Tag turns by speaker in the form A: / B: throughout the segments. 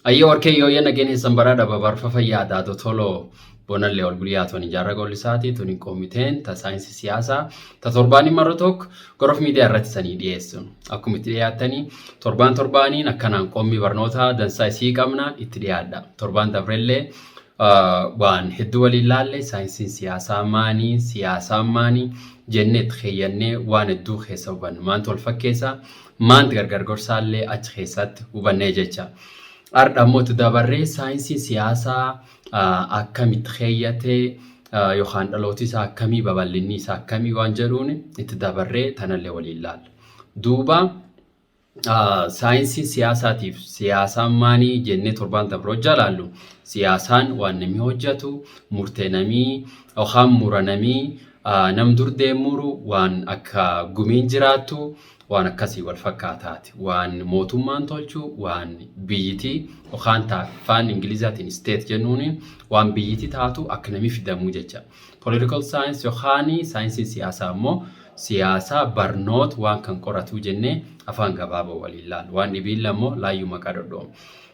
A: Ayyee warkee yoo nageenya keessan baraa dhaba barfa fayyaa daatoo toloo bonallee ol guyyaa tuni jaarra gollisaati tuni koomiteen ta saayinsii siyaasaa ta torbaanii marra tokko gorof miidiyaa irratti sanii dhiyeessu. Akkuma itti dhiyaattanii torbaan torbaaniin akkanaan qommii barnootaa dansaa isii qabna itti dhiyaadha. Torbaan dabrellee waan hedduu waliin laalle, saayinsiin siyaasaa maanii, siyaasaan maanii jennee itti keeyyannee waan hedduu keessa hubannu. Maantu wal fakkeessa, maanti gargar gorsaallee achi keessatti hubannee jecha. Har'a immoo itti dabarree saayinsiin siyaasaa akkamitti keeyyatee yookaan dhalooti isaa akkamii, babal'inni isaa akkamii waan jedhuun itti dabarree tanallee waliin laalla. Duuba saayinsiin siyaasaatiif siyaasaan maanii jennee torbaan dabroo jalaallu, siyaasaan waan namni hojjetu, murtee namii yookaan mura namii nam dur deemuru, waan akka gumiin jiraattu, waan akkasii wal fakkaataati. Waan mootummaan tolchu, waan biyyiti yookaan afaan Ingilizaatiin state jennuun, waan biyyiti taatu akka namni fidamuu jecha. Political science yookaan saayinsiin siyaasaa immoo siyaasaa barnoota waan kan qoratu jennee afaan gabaabaa waliin laalu. Waan dhibiilla immoo laayyuu maqaa dhodhoomu.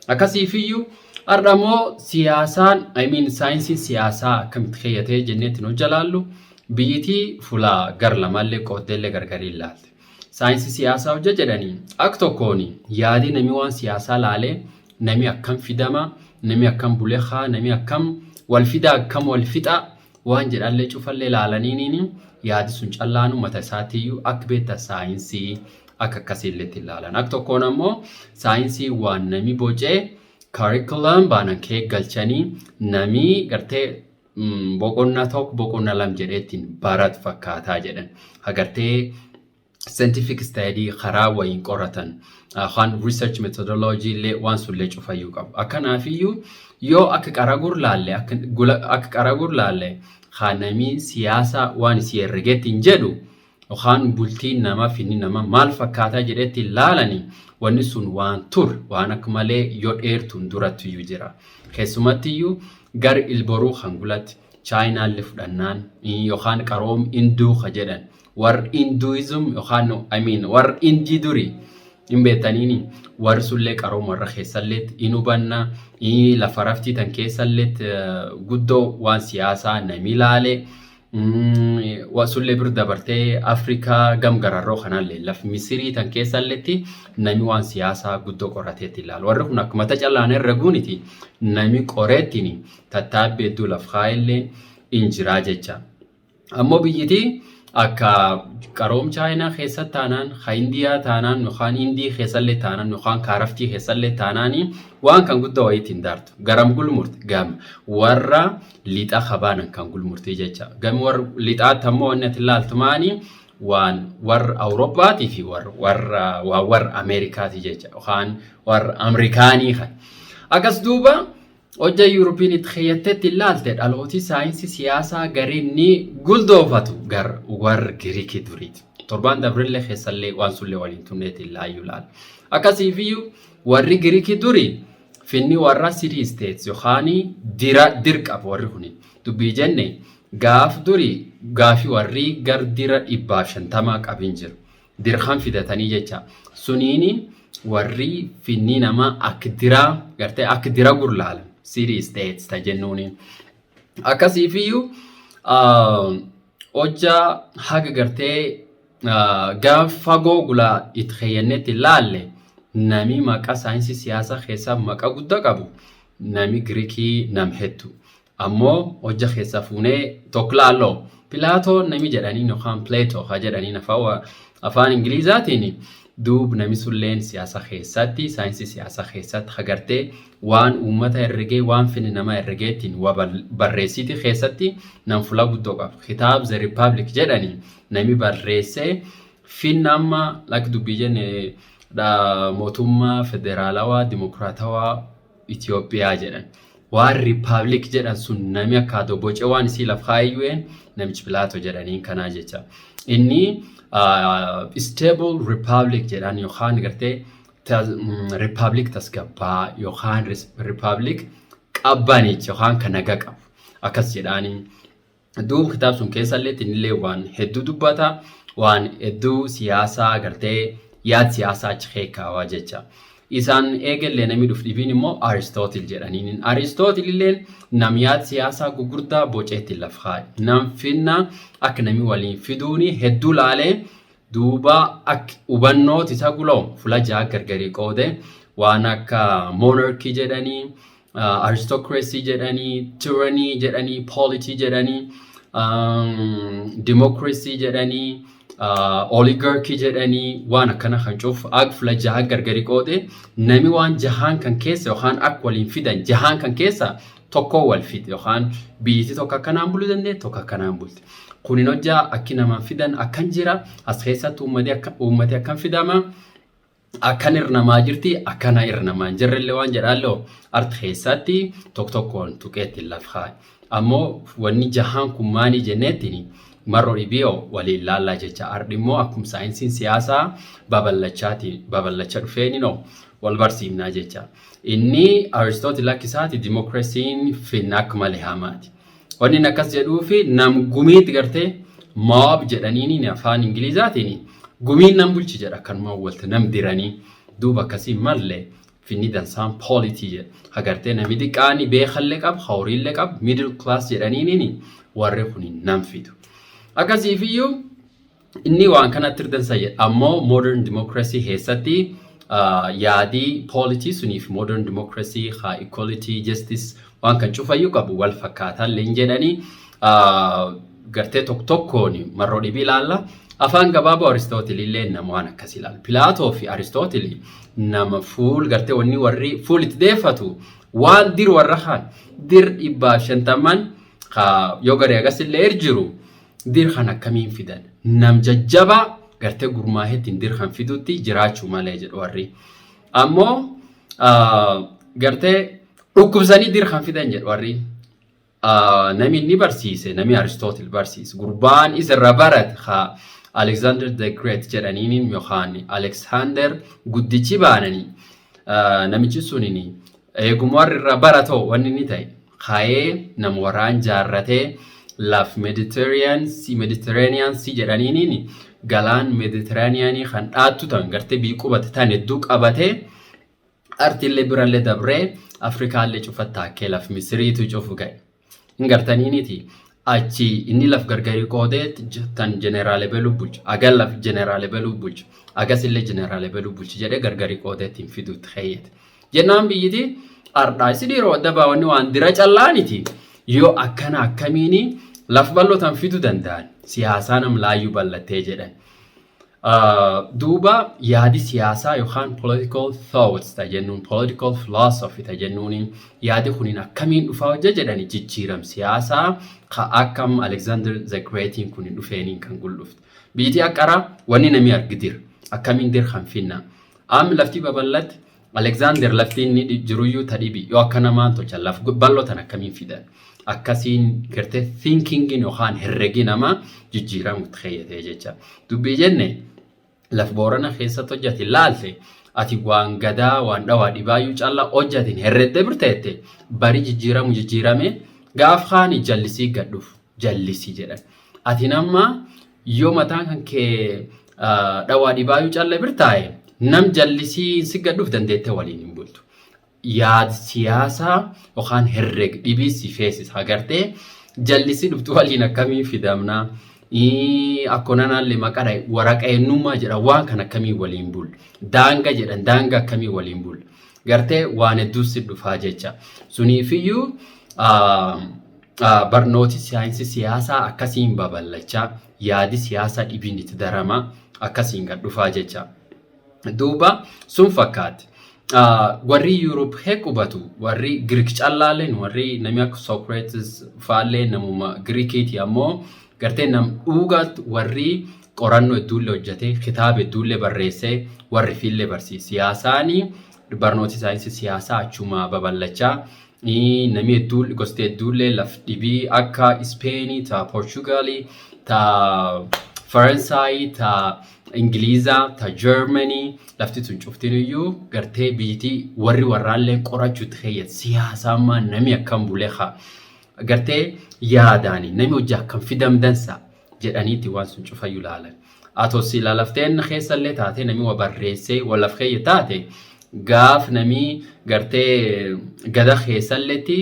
A: Akkasiifiyyuu har'a immoo siyaasaan, I mean, saayinsiin siyaasaa akkamitti keeyyatee jennee ittiin hojjalaallu, biyyitii fuula gar lamaallee qooddeellee gargarii ilaalte. Saayinsii siyaasaa hojja jedhanii akka tokkoon yaadii namni waan siyaasaa laalee, namni akkam fidama, namni akkam bulekaa, namni akkam wal fidaa, akkam wal fixa waan jedhallee cufallee laalaniiniin yaadi sun callaanu mata isaatiiyyuu akka beektaa saayinsii akka akkasiillee itti ilaalan. Akka tokkoon ammoo saayinsii waan nami bocee curriculum baanan kee galchanii nami gartee boqonnaa tokko, boqonnaa lama jedhee ittiin baratu fakkaataa jedhan. Agartee scientific study karaa wayiin qoratan afaan research methodology illee waan sunillee cufayyuu qabu. Akkanaafiyyuu yoo akka qaragur laalle haa namii siyaasa waan isii herregeetti hin jedhu yookaan bultiin namaa finni nama maal fakkaataa jedhetti laalani, wanni sun waan tur waan akka malee yoo dheertuun durattiyyuu jira. Keessumattiyyuu gar ilboruu kan gulatti Chaayinaallee fudhannaan yookaan qaroom Induu ka jedhan, warri Hinduism yookaan, I mean, warri Indii durii hin beektaniini, warri sunillee qaroom warra keessallee in hubanna. Lafa raftii tan keessallee guddoo waan siyaasaa nami ilaale. Sullee bir dabartee Afrikaa gam gararroo kanallee laf Misirii tan keessalletti nami waan siyaasaa guddoo qorateetti ilaalu. Warri kun akkuma tacallaan herreguuniti, nami qoreettiin tattaabbii hedduu laf kaa'ellee in jiraa jecha. Ammoo biyyitii akka qaroom Chaayinaa keessatti taanaan, ha Indiyaa taanaan, yookaan Indii keessallee taanaan, yookaan kaaraftii keessallee taanaan waan kan guddoo wayiitti hin daartu. Garam gulmurte? Gama warra lixa kabaanan kan gulmurte jecha. Gama warra lixaatti ammoo wanni ati ilaaltu maani? Waan warra Awurooppaatii fi warra waan warra Ameerikaati jecha, yookaan warra Ameerikaanii kan. Akkas duuba hojja Yuuropiin itti keeyyatteetti ilaalte, dhalooti saayinsii siyaasaa gariin ni guldoofatu gar warra Giriikii duriiti. Torbaan dabrillee keessallee waan sunillee waliin tunneetti laayyuu laala. Akkasiifiyyuu warri Giriikii durii finni warra city states yookaan dira dirqaba warri kuni. Dubbii jenne gaaf durii gaafii warri gar dira 150 qabin jiru. Dirqam fidatanii jecha. Suniini warri finni nama akka diraa gartee akka dira gurlaalan city states ta jennuuni. Akkasiifiyyuu hojja haga gartee gaaf fagoo gulaa itti keeyyannetti ilaalle, nami maqaa saayinsii siyaasaa keessaa maqaa guddaa qabu nami Giriikii nam hedduu. Ammoo hojja keessa fuunee tokko laalloo, Pilaatoo nami jedhaniin yookaan Plato haa jedhaniin afaan Ingilizaatiin. Duub nami sulleen siyaasa keessatti, saayinsii siyaasaa keessatti hagartee waan uummata herregee, waan finni nama herregeettiin waa barreessiti keessatti nam fula guddoo qabu. Kitaab The Republic jedhani nami barreessee finna amma lakki dubbii jenne mootummaa federaalawaa dimokiraatawaa Itoophiyaa jedhan. Waan Republic jedhan sun nami akka adoo boce waan isii laf kaayyu'een namichi Pilaato jedhaniin kanaa jecha. Inni stable republic jedhan yookaan gartee republic tasgabbaa yookaan republic qabbanicha yookaan kan nagaa qabu akkas jedhaanii. Duub kitaab sun keessallee innillee waan hedduu dubbata, waan hedduu siyaasaa gartee yaad siyaasaa achi keekaawaa jecha. Isaan eegallee namni dhufu dhibiin immoo Aristootil jedhaniin. Aristootil illeen nam yaada siyaasaa gugurdaa boceetti laf kaa'e. Nam finna akka namni waliin fiduuni hedduu laalee, duuba akka hubannooti isa gula'u fula ja'a gargarii qoode, waan akka monarchy jedhanii, aristocracy jedhanii, tyranny jedhanii, polity jedhanii, democracy jedhanii, oligarchy jedhanii, waan akkana kan cufu akka fula jaha gargari qoode. Nami waan jahaan kan keessa yookaan akka waliin fidan jahaan kan keessa tokko wal fide yookaan biyyatti tokko akkanaan buluu dandeenya, tokko akkanaan bulti. Kunin hojjaa akki namaan fidan akkan jira, as keessatti uummati akkan fidama. Akkan irnamaa jirti, akkana irnamaa hin jirrellee waan jedhaalloo arti keessatti tokko tokkoon tuqeetti laf kaa'e. Ammoo wanni jahaan kun maanii jenneettiin marroo dhibiyoo waliin laallaa jecha. Ardi immoo akkuma saayinsiin siyaasaa babal'achaa dhufeeninoo wal barsiifnaa jecha. Inni Aristootil akka isaati dimokiraasiin finna akka malee hamaati. Wanni inni akkas jedhuufi nam gumiitti gartee mob jedhaniin, afaan Ingilizaatiin gumiin nam bulchi jedha, akkanuma walta nam diranii. Duuba akkasii mallee finni dansaan polity jedha. Agartee namni xiqqaani beekallee qabu, horiillee qabu, middle class jedhaniin warri kun nam fidu. Akkasiifiyyuu inni waan kanatti dansa jedha. Ammoo modern democracy keessatti yaadii polity suniif modern democracy haa equality, justice waan kan cufayyuu qabu wal fakkaataa illee jedhanii gartee tokko tokkoon marroo dhibii ilaalla. Afaan gabaaboo Aristootil illee nama waan akkas ilaala. Pilaatoo fi Aristootil nama fuul gartee wanni warri fuul itti deeffatu waan dir warra kaan dir 150 yoo garee agas illee jiru dir kan akkamiin fidan, nam jajjabaa gartee gurmaaheetiin dir kan fidutti jiraachuu malee jedhu warri. Ammoo gartee dhukkubsanii dir kan fidan jedhu warri. Nami inni barsiise, nami Aristootil barsiise, gurbaan isarra barate haa Alexander the Great jedhaniin yookaan Alexander guddichi baananii, namichi suniin eeguma warri irra baratoo wanni inni ta'e ka'ee nama waraan jaarratee laf Mediterranean Sea, Mediterranean Sea jedhaniin, galaan Mediterraneanii kan dhaattu tan gartee biyyi qubate tan hedduu qabatee, artiillee birallee dabree Afrikaallee cufatta akkee laf Misiriitu cufu ga'e. Hin gartaniiniti achi inni laf gargarii qoodee tan jeneraale beluu bulchu, agan laf jeneraale beluu bulchu, agasillee jeneraale beluu bulchu jedhee gargarii qoodee ittiin fiduutti keeyyate. Jennaan biyyiti ardhaa isi dhiiroo adda baawwanni waan dira callaaniti yoo akkana akkamiini laf bal'oo tan fiduu danda'an, siyaasaa nam laayyuu bal'attee jedhan. Duuba yaadi siyaasaa yookaan political thoughts ta jennuun, political philosophy ta jennuun, yaadi kuniin akkamiin dhufaa hojja jedhani, jijjiiram siyaasaa ka akkam Alexander the Greatiin kun dhufeeniin kan guldhufte. Biitii akkara wanni namni argidir akkamiin dir kan finna. Amma lafti babal'atti, Alexander lafti inni jiruyyuu ta dhibi yoo akka namaan tolchan laf bal'oo tan akkamiin fidan. Akkasiin gartee thinkingin yookaan herregi namaa jijjiiramutti keeyyatee jecha. Dubbii jenne laf Boorana keessatti hojjate laalte, ati waan gadaa waan dhawaa dhibaayyuu callaa hojjatin herredde birteette, bari jijjiiramu jijjiirame gaaf kaani jallisii gadhuuf jallisii jedhan. Ati nama yoo mataan kan kee dhawaa dhibaayyuu calla birtaa'e, nam jallisii si gadhuuf dandeettee waliin hin bultu. Yaad siyaasaa yookaan herreg dhibii si feesisa, agartee jallisii dhuftu waliin akkamii fidamnaa, akkonanaallee maqaa waraqa eenyummaa jedha, waan kan akkamii waliin bul, daanga jedhan, daanga akkamii waliin bul, gartee waan hedduu si dhufaa jecha. Suniifiyyuu barnooti saayinsii siyaasaa akkasiin babal'achaa, yaadi siyaasaa dhibiin itti daramaa akkasiin gad dhufaa jecha. Duuba sun fakkaatti. Warri Yuuroop hee qubatu warri Giriik callaaleen, warri namni akka Socrates faallee namuma Giriikiiti, ammoo gartee nam dhugaatti warri qorannoo hedduullee hojjetee, kitaaba hedduullee barreessee, warri fiillee barsiise. Siyaasaanii barnooti saayinsii siyaasaa achuma babal'achaa, namni hedduu gosti hedduullee laf dhibii akka Ispeenii, ta Poorchugaalii, ta Faransaayii, ta Ingilizaa, ta Jarmanii, lafti tun cuftin iyyuu gartee biitii warri warraallee qorachuutti keeyyat siyaasaa ammaa nami akkam bulee haa gartee yaadaani nami hojii akkam fidam dansa jedhaniitti waan sun cufayyuu laalan. Atoo sila lafteen keessallee taate nami wa barreessee wa laf keeyya taate Gaaf namii gartee gada keessalletti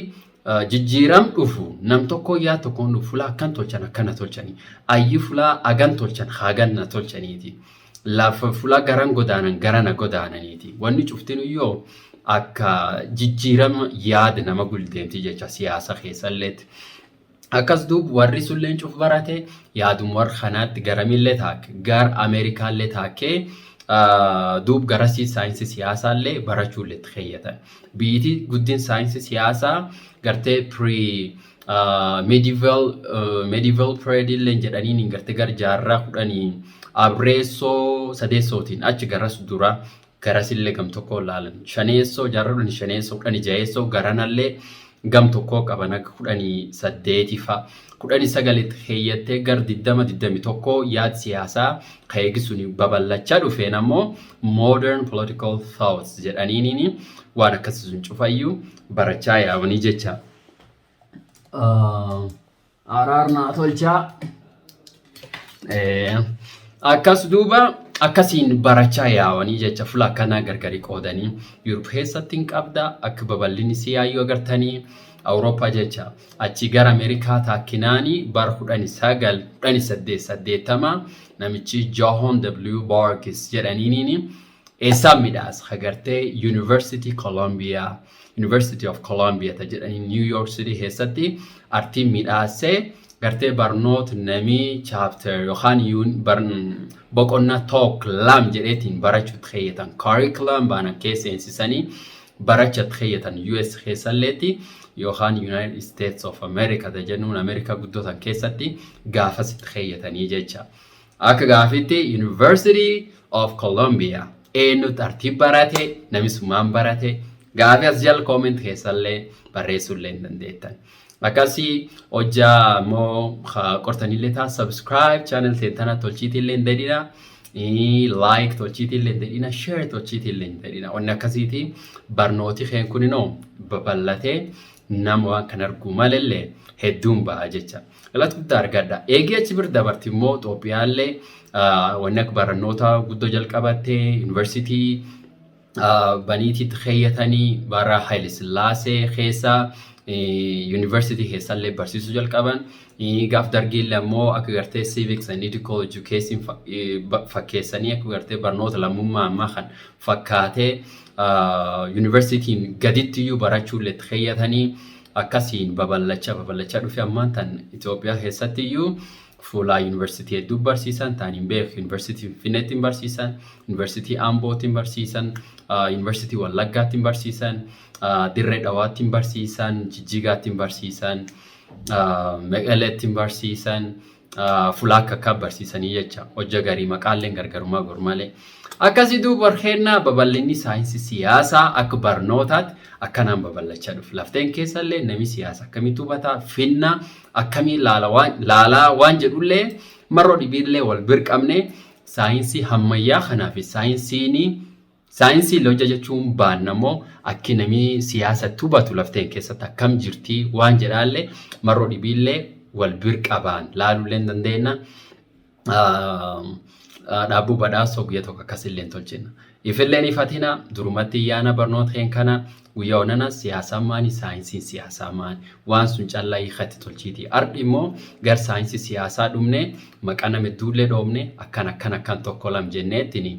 A: jijjiiram dhufu, nam tokko yaa tokkoon dhufu, fulaa akkan tolchan akkana tolchanii, ayyi fulaa agan tolchan haganna tolchaniiti. Lafa fulaa garan godaanan garana godaananiiti. Wanni cuftinuyyoo akka jijjiirama yaada nama guldeemti jecha siyaasa keessalleetti. Akkas duub warri sulleen cuf barate, yaadum warra kanaatti garamillee taakke, gar Ameerikaallee taakkee, duub garasii saayinsii siyaasaallee barachuullee itti keeyyatan. Biyyiti guddin saayinsii siyaasaa gartee pre medieval period illee jedhaniin, gartee gar jaarraa 14 sadeessootiin achi garas dura garasillee gam tokko laalan. Shaneessoo, jaarraa 15, 16 garanallee gam tokko qaban, akka 18 fa'a. 19tti keeyyattee gar 20, 21 yaad siyaasaa ka'eegi suni babal'achaa dhufeen ammoo modern political thoughts jedhaniiniin waan akkasii sun cufayyuu barachaa yaa'anii jecha. Araarnaa tolchaa. Akkas duuba akkasiin barachaa yaa'anii jecha, fuula akkanaa gargari qoodanii Yuurop keessatti hin qabda, akka babal'inni siyaayyuu agartanii Awurooppaa jecha. Achi gara Ameerikaa taakkinaanii bara 191880 namichi John W. Bargis jedhaniiniin eessaan midhaas agartee University Columbia, University of Columbia ta jedhanii New York City keessatti artiin midhaasee, gartee barnoota namii chapter yookaan boqonnaa tokko lam jedheetiin barachuutti keeyyatan, curriculum baanan keessa seensisanii barachuutti keeyyatan US keessalleetti yookaan United States of America ta jennuun Ameerikaa guddootan keessatti gaafasitti keeyyatanii jecha. Akka gaafitti University of Columbia eenyutti artii barate, namni sumaan barate, gaafii as jala comment keessallee barreessuullee hin dandeettan. Akkasii hojjaa immoo qortanillee ta'a, subscribe channel teentana tolchiitillee hin dadhina. Like tolchiitillee hin dadhina. Share tolchiitillee hin dadhina. Wanni akkasiiti barnooti keen kuninoo babal'atee nama waan kan argu malellee hedduun ba'a jecha. Galata guddaa argadha. Eegee achi bira dabarti immoo Itoophiyaallee wanni akka barnoota guddoo jalqabattee yuunivarsiitii baniitiitti keeyyatanii, bara Haile Sillaasee keessa yuunivarsiitii keessallee barsiisuu jalqaban. Gaaf dargiillee ammoo akka gartee civics and ethical education fakkeessanii, akka gartee barnoota lammummaa ammaa kan fakkaatee yuunivarsiitiin gaditti iyyuu barachuullee itti keeyyatanii, akkasiin babal'achaa babal'achaa dhufe. Ammaan tan Itoophiyaa keessatti iyyuu fuulaa yuunivarsiitii hedduu barsiisan ta'an hin beeku. Yuunivarsiitii Finfinneetti hin barsiisan, yuunivarsiitii Ambootti hin barsiisan, yuunivarsiitii Wallaggaatti hin barsiisan, Dirree Dhawaatti hin barsiisan, Jijjigaatti hin barsiisan, Meqeleetti hin barsiisan, fuula akka akka barsiisanii jecha, hojja garii maqaalleen gargarummaa goru malee. Akkasii duuba warqeennaa babal'inni saayinsii siyaasaa akka barnootaatti akkanaan babal'achaa dhufe. Lafteen keessallee namni siyaasa akkamitti hubataa, finna akkamii laalaa waan jedhullee marroo dhibiillee wal bir qabne, saayinsii ammayyaa kanaa fi saayinsii hojja jechuun baannamoo akki namni siyaasatti hubatu lafteen keessatti akkam jirtii waan jedhaallee marroo dhibiillee wal bir qabaan laaluullee hin dandeenya. Dhaabbuu badhaasoo guyyaa tokko akkasillee hin tolchina. Ifilleen ifatina durumatti yaana barnoota keen kana guyyaa onana siyaasaa maani, saayinsiin siyaasaa maani, waan sun callaa hiikatti tolchiiti. Ardi immoo gar saayinsii siyaasaa dhumne, maqaa nama hedduullee dhoofne, akkan akkan akkan tokko lam jenneettini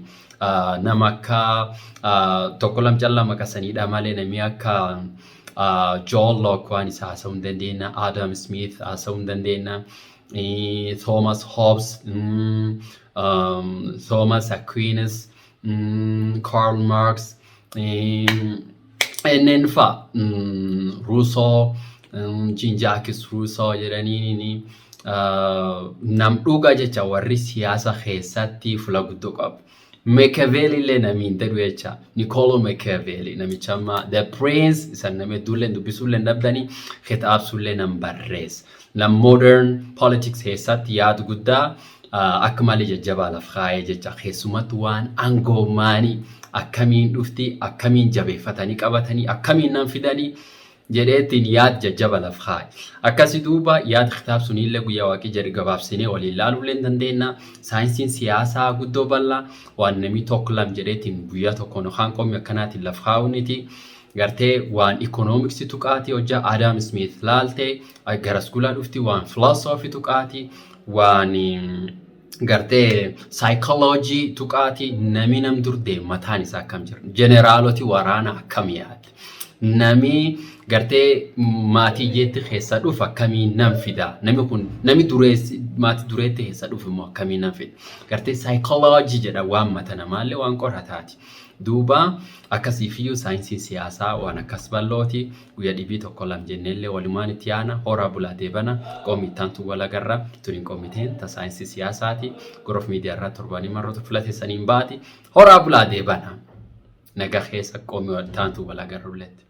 A: nama akka tokko lam callaa maqasaniidha malee, namni akka John Locke waan isaa haasa'uu hin dandeenya, Adam Smith haasa'uu hin dandeenya, Thomas Hobbes, Thomas Aquinas, Karl Marx, enneen fa'a, Rousseau, Jean-Jacques Rousseau jedhanii nam dhugaa jecha warri siyaasa keessatti fuula guddoo qabu. Machiavelli illee namni hin jedhu jecha. Niccolo Machiavelli namicha amma The Prince isan nama hedduullee dubbisuullee hin dhabdanii, kitaabsullee nam barreessa. Nam modern politics keessatti yaada guddaa akka malee jajjabaa laf kaayee jecha, keessumatti waan aangoo maanii akkamiin dhufti, akkamiin jabeeffatanii qabatanii, akkamiin nam fidanii Jedheettiin yaad jajjaba laf kaa'e. Akkasi duuba yaad kitaab suniillee guyyaa waaqii jedhe gabaabsinee waliin laaluullee hin dandeenya. Saayinsiin siyaasaa guddoo bal'aa, waan namni tokko lam jedheetiin guyyaa tokkoon yookaan qommii akkanaatiin laf kaa'uuniti. Gartee waan ikoonomiksii tuqaati, hojjaa Adam Smith laalte garas gulaa dhufti, waan filosoofii tuqaati, waan gartee saayikoloojii tuqaati, nami nam dur deemu mataan isaa akkam jira, jeneraaloti waraana akkam yaadde, nami gartee maatii jeetti keessa dhufu akkamiin nam fida, nami kun nami dureessi maatii dureetti keessa dhufu immoo akkamiin nam fida, gartee saayikoloojii jedha, waan mata namaallee waan qorataati. Duuba akkasiifiyyuu saayinsiin siyaasaa waan akkas bal'ooti. Guyyaa dhibii tokko lam jenneellee walumaan itti yaana. Horaa bulaa deebana. Qoomii ittaantu wal agarra. Tuniin qoomiteen ta saayinsii siyaasaati. Gorof miidiyaa irraa torbanii marroota filateessaniin baati. Horaa bulaa deebana. Nagaa keessa, qoomii ittaantu wal agarrulletti.